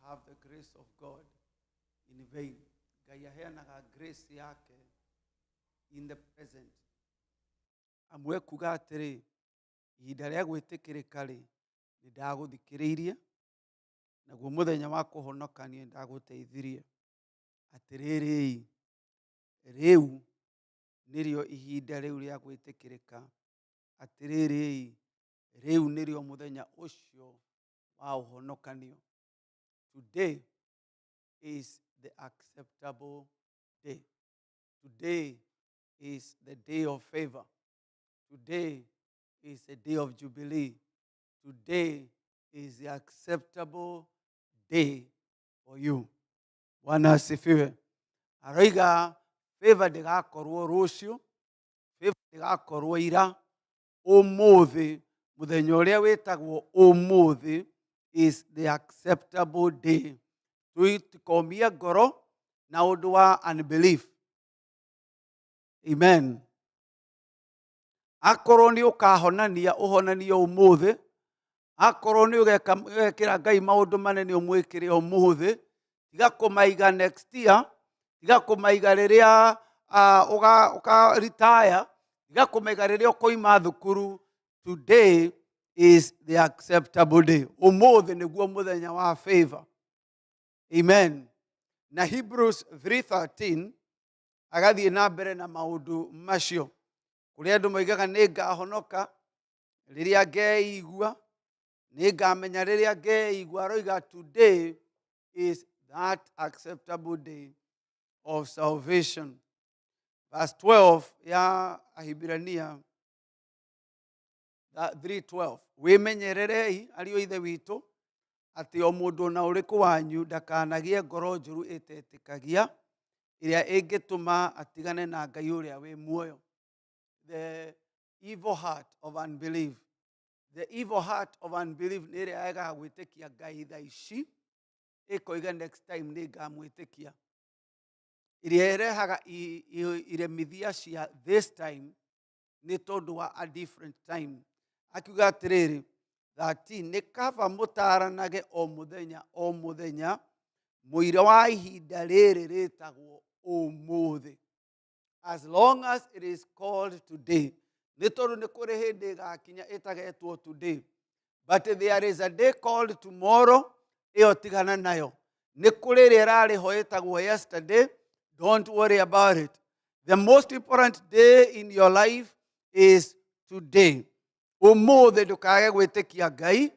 Have the grace of God in vain. Ngai aheanaga grace yake in the present. Amu ekuga atĩrĩ, ihinda rĩa gwĩtĩkĩrĩka-rĩ, nĩ ndagũthikĩrĩirie, naguo mũthenya wa kũhonokania nĩ ndagũteithirie. Atĩrĩrĩ-i, rĩu nĩrĩo ihinda rĩu rĩa gwĩtĩkĩrĩka. Atĩrĩrĩ-i, rĩu nĩrĩo mũthenya ũcio wa ũhonokanio. Today is the acceptable day. Today is the day of favor. Today is a day of jubilee. Today is the acceptable day for you. Bwana asifiwe. Aroiga favor ndĩgakorwo rũciũ, favor ndĩgakorwo ira, ũmũthĩ, mũthenya ũrĩa wĩtagwo ũmũthĩ is the acceptable day. Tũtikomie ngoro na ũndũ wa unbelief. Amen. Akorwo nĩ ũkahonania, ũhonanie ũmũthĩ. Akorwo nĩ ũgekĩra Ngai maũndũ manene, ũmwĩkĩre ũmũthĩ. Tiga kũmaiga next year, tiga kũmaiga rĩrĩa ũka retire, tiga kũmaiga rĩrĩa ũkoima thukuru. Today is the acceptable day. Ũmũthĩ nĩguo mũthenya wa favor. Amen. Na Hebrews 3:13 agathiĩ na mbere na maũndũ macio. Kũrĩa andũ moigaga nĩ ngahonoka rĩrĩa ngeigua, nĩ ngamenya rĩrĩa ngeigua, aroiga today is that acceptable day of salvation. Verse 12 ya Ahibirania 3:12, wĩmenyererei, ariũ ithe witũ, atĩ o mũndũ ona ũrĩkũ wanyu ndakanagĩe ngoro njũru ĩtetĩkagia, ĩrĩa ĩngĩtũma atigane na Ngai ũrĩa wĩ muoyo. The evil heart of unbelief. The evil heart of unbelief nĩ ĩrĩa yagaga gwĩtĩkia Ngai thaa ici, ĩkoiga next time nĩ ngamwĩtĩkia. Ĩrĩa ĩrehaga iremithia cia this time nĩ tondũ wa a different time. Akiuga atĩrĩrĩ, 13, nĩ kaba mũtaranage o mũthenya o mũthenya mũira wa ihinda rĩrĩ rĩtagwo ũmũthĩ. As long as it is called today. Nĩ tondũ nĩ kũrĩ hĩndĩ ĩgakinya ĩtagetwo today. But there is a day called tomorrow, ĩyo tigana nayo. Nĩ kũrĩ ĩrĩa ĩrarĩ ho ĩtagwo yesterday, don't worry about it. The most important day in your life is today. Ũmũthĩ ndũkage gwĩtĩkia Ngai,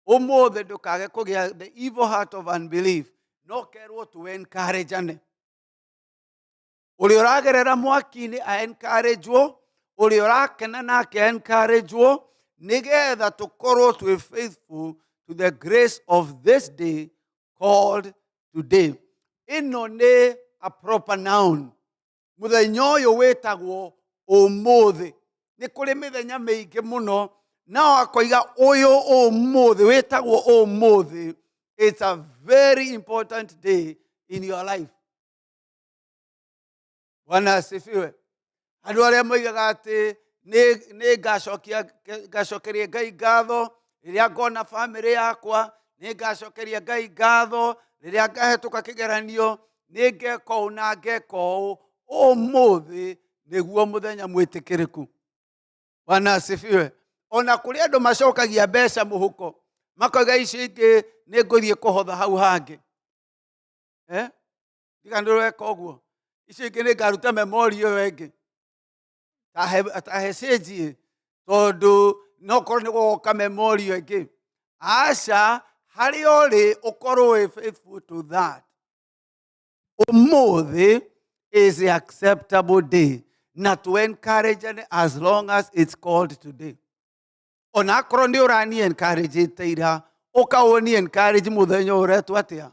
ũmũthĩ ndũkage kũgĩa the evil heart of unbelief. No kerwo tu encourage-ane. Ũrĩa ũragerera mwaki-inĩ a encourage-wo, ũrĩa ũrakena nake encourage-wo, nĩgetha tũkorwo twĩ faithful to the grace of this day called today. Ĩno nĩ a proper noun. Mũthenya ũyũ wĩtagwo ũmũthĩ. Nĩ kũrĩ mĩthenya mĩingĩ mũno, nao akoiga ũyũ ũmũthĩ wĩtagwo ũmũthĩ. It's a very important day in your life. Bwana asifiwe. Andũ arĩa moigaga atĩ nĩ ngacokeria Ngai ngatho rĩrĩa ngona bamĩrĩ yakwa, nĩ ngacokeria Ngai ngatho rĩrĩa ngahĩtũka kĩgeranio, nĩ ngeka ũũ na ngeka ũũ. Ũmũthĩ nĩguo mũthenya mwĩtĩkĩrĩku. Bwana asifiwe. Ona kũrĩ andũ macokagia mbeca mũhuko, makoiga ici ingĩ nĩ ngũthiĩ kũhotha hau hangĩ. Eh? Ndiga nĩ ũreka ũguo. Icio ingĩ nĩ ngaruta memorial ĩyo ĩngĩ. Tahe cĩnji, tondũ no korwo nĩ gũgoka memorial ĩngĩ. Aca, harĩa ũrĩ ũkorwo wĩ faithful to that. Ũmũthĩ is the acceptable day. Na to encourage as long as it's called today. Ona akorwo nĩ ũrani encourage ira, ũka ũni encourage mũthenya ũretwo atĩa?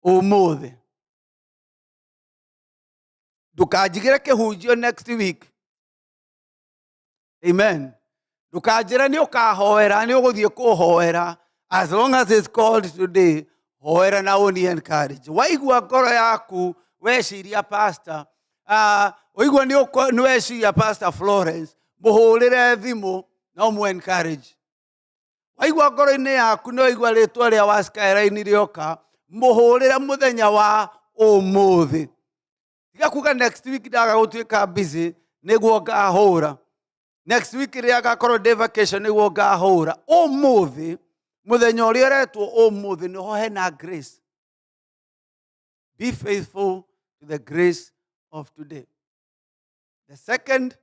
Ũmũthĩ. Ndũkanjigĩre kĩhunjio next week. Amen. Ndũkanjĩre nĩ ũkahoera, nĩ ũgũthiĩ kũhoera. As long as it's called today, hoera na ũni encourage. Waigua ngoro yaku weciria pastor, waigua nĩ weciria Pastor Florence, mũhũrĩre thimũ na ũmũ encourage. Waigua ngoro-inĩ yaku nĩ waigua rĩtwa rĩa wa Skyline rĩoka, Mũhũrĩre mũthenya wa ũmũthĩ. Tiga kuga next week ndaga gũtuĩka busy nĩguo ngahũra. Next week rĩrĩa ngakorwo ndĩ vacation nĩguo ngahũra. Ũmũthĩ, mũthenya ũrĩa ũretwo ũmũthĩ nĩho hena grace. Be faithful to the grace of today. The second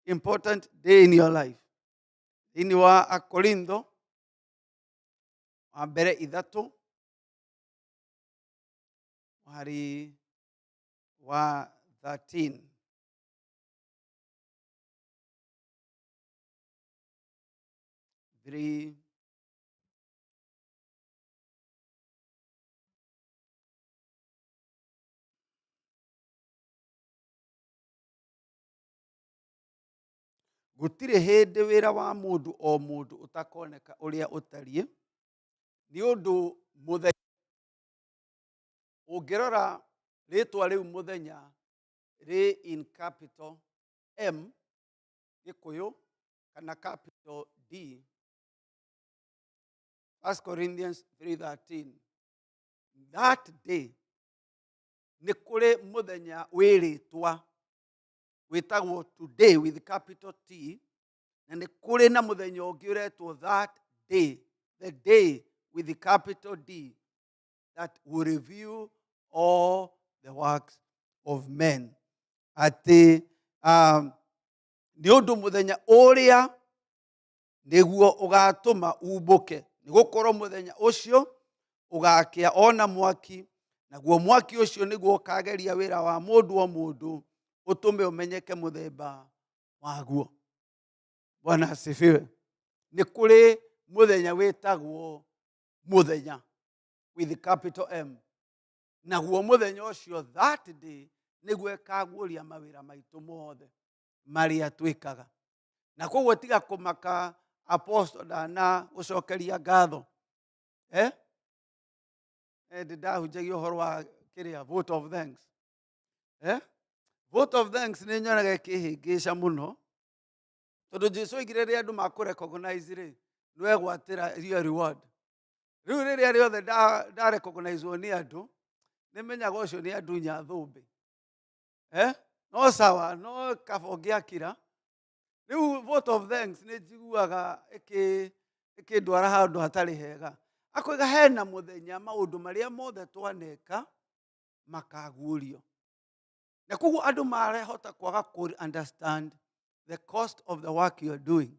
important day in your life. Thĩinĩ wa Akorintho wa mbere 3 mũhari wa 13. 3. Gũtirĩ hĩndĩ wĩra wa mũndũ o mũndũ ũtakoneka ũrĩa ũtariĩ, nĩ ũndũ mũthenya ũngĩrora rĩtwa rĩu mũthenya rĩ in capital M Gĩkũyũ kana capital D. 1 Corinthians 3:13. That day nĩ kũrĩ mũthenya wĩrĩtwa wĩtagwo today with capital T, na nĩ kũrĩ na mũthenya ũngĩ ũretwo that day, the day with the capital D, that will review all the works of men. Atĩ nĩ ũndũ mũthenya ũrĩa nĩguo ũgatũma umbũke, nĩ gũkorwo mũthenya ũcio ũgakĩa ona mwaki, naguo mwaki ũcio nĩguo ũkageria wĩra wa mũndũ o mũndũ, ũtũme ũmenyeke mũthemba waguo. Bwana asifiwe. Nĩ kũrĩ mũthenya wĩtagwo mũthenya with capital M, naguo mũthenya ũcio that day nĩguo ĩkaguũria mawĩra maitũ mothe marĩa twĩkaga. Na koguo tiga kũmaka apostle ndana gũcokeria ngatho. Ndĩ ndahunjagia ũhoro wa kĩrĩa vote of thanks. Vote of thanks nĩ nyonaga ĩkĩhĩngĩca mũno, tondũ Jesu oigire rĩrĩa andũ makũ recognize rĩ, nĩwegwatĩra your reward. Rĩu rĩrĩa rĩothe nda recognize-wo nĩ andũ, nĩmenyaga ũcio nĩ andunya thũmbĩ. No sawa, no kaba ũngĩakira. Rĩu vote of thanks nĩ njiguaga ĩkĩndwara handũ hatarĩ hega. Akoiga hena mũthenya maũndũ marĩa mothe twaneka makaguũrio. Na koguo andũ marehota kwaga kũ understand the cost of the work you are doing.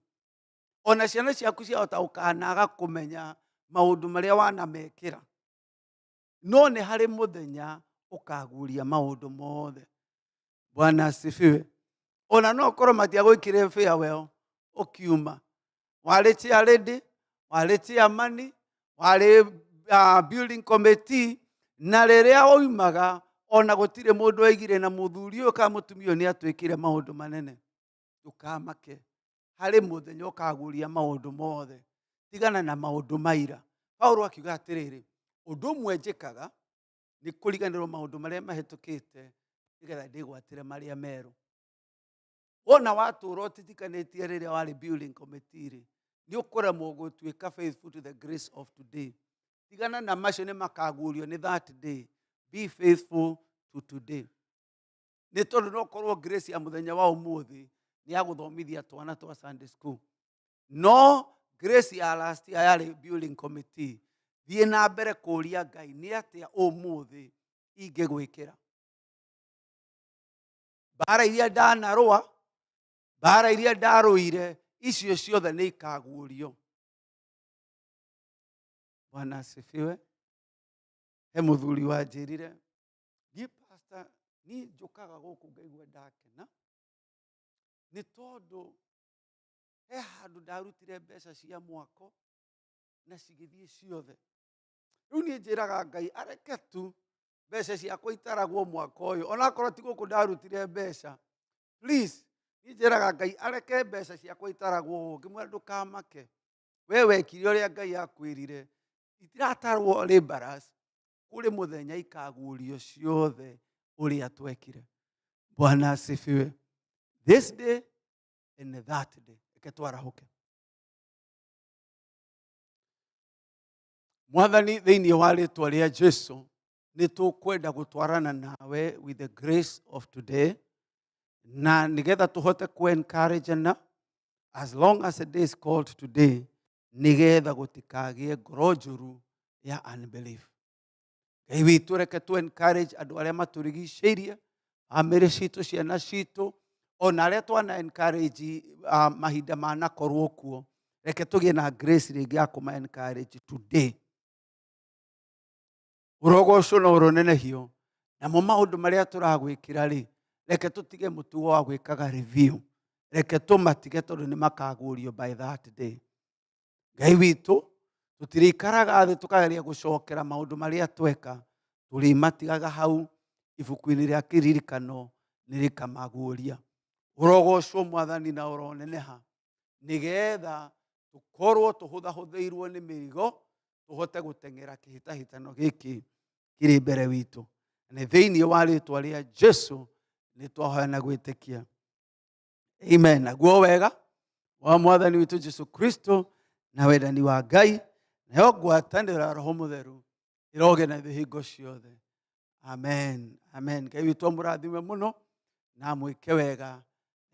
Ona ciana ciaku ciahota gũkanaga kũmenya maũndũ marĩa wanamekĩra. No nĩ harĩ mũthenya ũkaguũria maũndũ mothe. Bwana asifiwe. Ona no korwo matiagwĩkire farewell ũkiuma. Warĩ chair lady, warĩ chairman, warĩ building committee, na rĩrĩa woimaga ona gũtirĩ mũndũ waigire na mũthuri ũyũ kana mũtumia ũyũ nĩ atwĩkire maũndũ manene. Ndũkamake, harĩ mũthenya ũkaguũria maũndũ mothe. Tigana na maũndũ maira. Paulo akiuga atĩrĩrĩ, ũndũ ũmwe njĩkaga nĩ kũriganĩrwo maũndũ marĩa mahĩtũkĩte nĩgetha ndĩgwatĩre marĩa merũ. Wona watũra ũtitikanĩtie rĩrĩa warĩ building committee rĩ, nĩ ũkũremwo gũtuĩka faithful to the grace of today. Tigana na macio nĩ makaguũrio nĩ that day. Be faithful to today. Nĩ tondũ no korwo grace ya mũthenya wa ũmũthĩ nĩ ya gũthomithia twana twa Sunday school. No grace ya last year yarĩ building committee. Thiĩ na mbere kũũria Ngai nĩ atĩa ũmũthĩ ingĩgwĩkĩra. Mbara iria ndanarũa, mbara iria ndarũire, icio ciothe nĩ ikaguũrio. Bwana asifiwe. He mũthuri wanjĩrire, niĩ pastor, niĩ njũkaga gũkũ ngaigua ndakena, nĩ tondũ he handũ ndarutire mbeca cia mwako na cigĩthiĩ ciothe. Rĩu niĩ njĩraga Ngai areke tu mbeca ciakwa itaragwo mwaka ũyũ, onakorwo ti gũkũ ndarutire mbeca, please, niĩ njĩraga Ngai areke mbeca ciakwa itaragwo ũũ. Ngĩmwĩra ndũkamake, we wekire ũrĩa Ngai akwĩrire, itiratarwo laborers, kũrĩ mũthenya ikaguũrio ciothe ũrĩa twekire. Bwana asifiwe. This day and that day. Reke twarahũke. Mwathani, thĩinĩ wa rĩtwa rĩa Jesu, Nĩ tũkwenda gũtwarana nawe with the grace of today, na nĩgetha tũhote kũ encourage-ana as long as the day is called today, nĩgetha gũtikagĩe ngoro njũru ya unbelief. Ngai witũ, reke tũ encourage andũ arĩa matũrigicĩirie, bamĩrĩ citũ, ciana citũ, ona arĩa twana encourage mahinda manakorwo kuo. Reke tũgĩe na grace rĩngĩ ya kũma encourage today. Ũrogocwo na ũronenehio. Namo maũndũ marĩa tũragwĩkĩra rĩ, reke tũtige mũtugo wa gwĩkaga review. Reke tũmatige, tondũ nĩ makagũrio by that day. Ngai witũ, tũtirĩikaraga thĩ tũkageria gũcokera maũndũ marĩa tweka. Tũrĩmatigaga hau ibuku-inĩ rĩa kĩririkano, nĩ rĩkamaguũria. Ũrogocwo, Mwathani, na ũroneneha, nĩgetha tũkorwo tũhũthahũthĩirwo nĩ mĩrigo, tũhote gũteng'era kĩhĩtahĩtano gĩkĩ kĩrĩ mbere witũ. Nĩ thĩinĩ wa rĩtwa rĩa Jesu nĩ twahoya na gwĩtĩkia, amen. Naguo wega wa Mwathani witũ Jesu Kristo, na wendani wa Ngai, nayo ngwatanĩro ya Roho Mũtheru ĩroge na ithuĩ hingo ciothe. Amen, amen. Ngai witũ amũrathime mũno na amwĩke wega.